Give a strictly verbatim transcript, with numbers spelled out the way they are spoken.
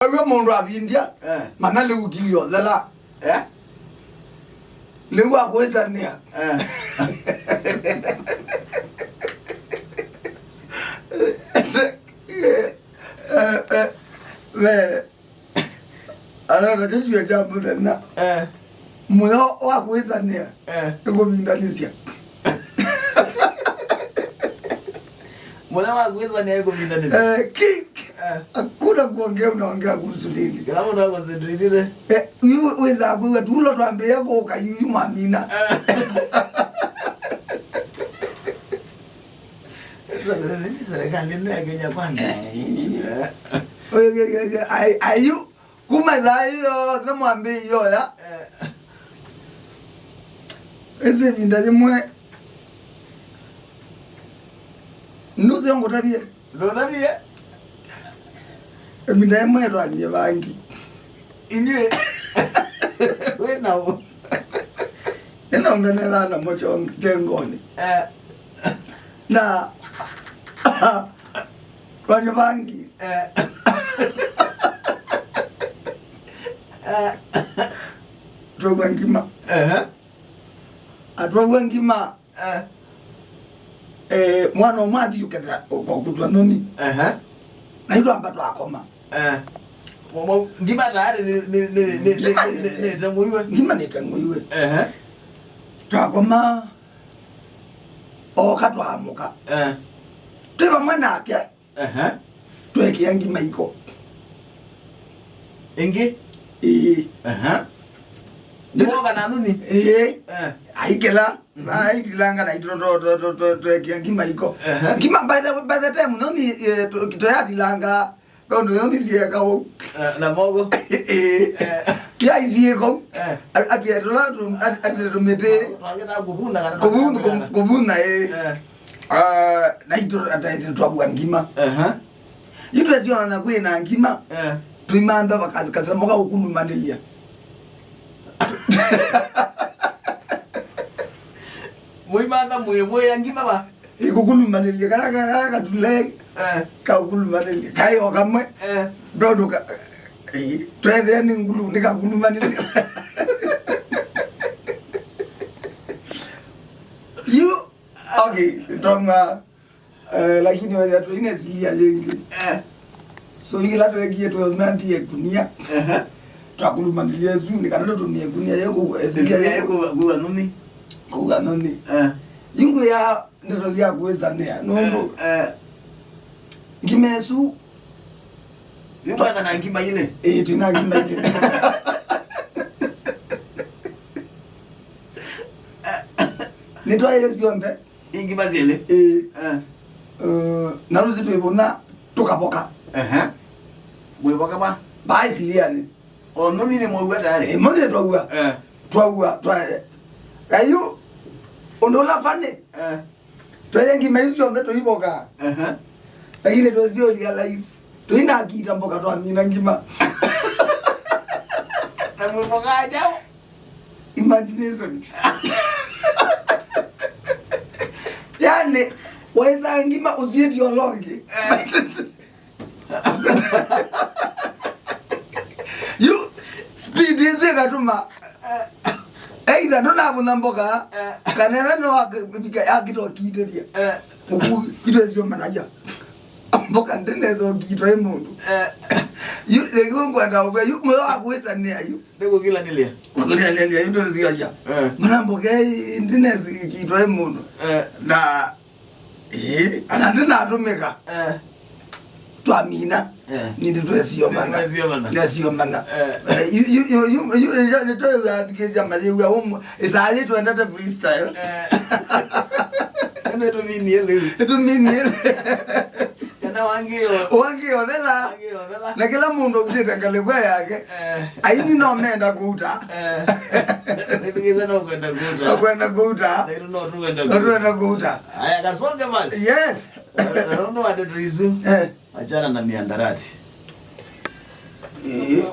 Wew'a mũndũ avindya, eh, mana lĩu kĩothela. Eh? Lĩu akwĩsanĩa. Eh. Eh, eh, eh, ve. Arata kĩtio kya mũthenya. Eh. Mũyo wa kwĩsanĩa, eh, nĩ kũvindanĩsya. Mũyo wa kwĩsanĩa nĩ kũvindanĩsya. Eh, ki-, eh, hakuna kuongea, unaongea kuhusu nini? Kĩla mũndũ akonsentrĩtĩte. Eh, yu wĩsaa kwĩw'a tulo twambĩĩa kũka yu, yu mwamina. Eh. Nĩ serikali ĩno ya Kenya Kwanza. Eh. Eh. Oyo, oyo, oyo, ayu, kuma saa ĩyo, nĩ mwambĩĩo ya. Eh. Ĩsĩ ĩvinda yĩmwe, nũseo ngũtavye. Ndũtavye. Ĩvinda yĩmwe twanyie vangi. Inyuĩ. Wĩ na ũ? Nĩnaũnganĩlaa namo kyong-, kyengonĩ. Eh. Na twanywa vangi. Eh. Eh. Twauwa ngima. Ehe. Atwauwa ngima. Eh. Eh, mwana ũmwe athi ũketha ũkokutwa nthoni. Ehe. Na itwamba twakoma. Eh. Mo-, mo-, ngima tayari nĩ, nĩ, nĩ, nĩ, nĩ, ngima nĩ, nĩ, nĩ, nĩteng'ũiwe. Ngima nĩteng'ũiwe. Ehe. Twakoma, oka twaamũka. Eh. Twĩ vamwe nake. Ehe. Twekĩa ngima iko. Ĩngĩ? Ĩĩ. Ehe. Nĩwoka na nthuni? Ĩĩ. Eh. Aikĩla. Mhm. Aitilanga na ito to, to, to, to, twekĩa ngima iko. Ehe. Ngima by the, by the time nthuni, eh, to, to yatilanga, tondũ nthuni sieka ũu. Eh, na moko? Ĩĩ. Eh. Yaisiĩka ũu. Eh. Atwetũla, atwetũmĩtĩ. Twagĩta kũvuna kana kũvuna, twagĩta kũvuna, ĩĩ. Eh. Ah, naitũ ataĩte twauwa ngima. Aha. Itwesyoana kwĩ na ngima. Eh. Twĩmantha vakasema kaũkulumanĩlya. Mũimantha mwĩ, mwĩ ya ngima va? Ĩkũkulumanĩlya, kala, kala, kala katule. Eh. Kaũkulumanĩlya. Kaĩ o kamwe. Eh. Ndondũ ka-, eh, twethĩa nĩ ngulu, nĩ kakulumanĩlya. You Okay, toma. Eh, lakini waya tuine silia yengi. Eh. So ila twekie tumanthie kunia. Ehe. Twakulumanĩlya ĩsu, nĩ kana tũtũmĩe kunia yĩkũ, eh, silia yĩkũ. Kuwa nthuni. Kuwa nthuni. Eh. Yungu ya ndeto sya kwĩsanĩa. Nũndũ, eh, eh, ngima ĩsu. Nĩmwatha na ngima ilĩ? Ĩĩ, twĩ na ngima ilĩ. Nĩtwaĩe syonthe. Ingima syelĩ? Ĩĩ. Eh. Eh, na rũsi twĩvũna, tũkavoka. Ehe. Mwĩvoka va? Vai silianĩ. O nthuni nĩ mwaua tayari? Ĩĩ, nthuni twaua. Eh. Twaua, twa-, kayu, ũndũ ũla funny. Eh. Twaĩe ngima isu syonthe tũivoka. Ehe. Lakini twesio realize, tũinakita mboka twamina ngima. Na mwĩvoka njaũ? Imagination. Yani, waĩsa ngima ũsiĩtio longi. Eh. Yu, speed ĩsu ĩkatuma, either ndũnavũna mboka, eh, kana ĩla no akĩvika yakĩtwa kĩitĩthya. Eh. Ũku itwesio manaya. Mboka ndĩnesa ũkitwa ĩ mũndũ. Eh. Yu, nĩguo ngwenda ũkwĩa, yu, mũyo wa kwĩsanĩa yu. Nĩkũkilanĩlya. Kũkilanĩlya, yu ndũnĩsiasya. Eh. Mana mboka ĩ ndĩnesa ũkitwa ĩ mũndũ. Eh. Na Ĩĩ, ana ndĩnatũmĩka. Eh. Twamina. Eh. Nĩndĩ twesiomana. Twesiomana. Twesiomana. Eh. Eh, yu, yu, yu, yu, yu, yu, nĩtwĩw'aa thukĩĩsya mayĩw'a ũmwe. Ĩsaa yĩ twendete freestyle. Eh. Nĩtũminie lĩu. Nĩtũminie. Kana wangĩo. Wangĩothela. Wangĩothela. Na kĩla mũndũ ũvutĩte ngalĩko yake. Eh. Aini no menda kũuta. Eh. Nĩthukĩĩsya no kwenda kũuta. No kwenda kũuta. Na ĩndĩ no tũkwenda kũuta. No twenda kũuta. Aya, kasonge basi. Yes. Eh, nũndũ wa ndeto isu. Eh. Achana na miandarati. Eh.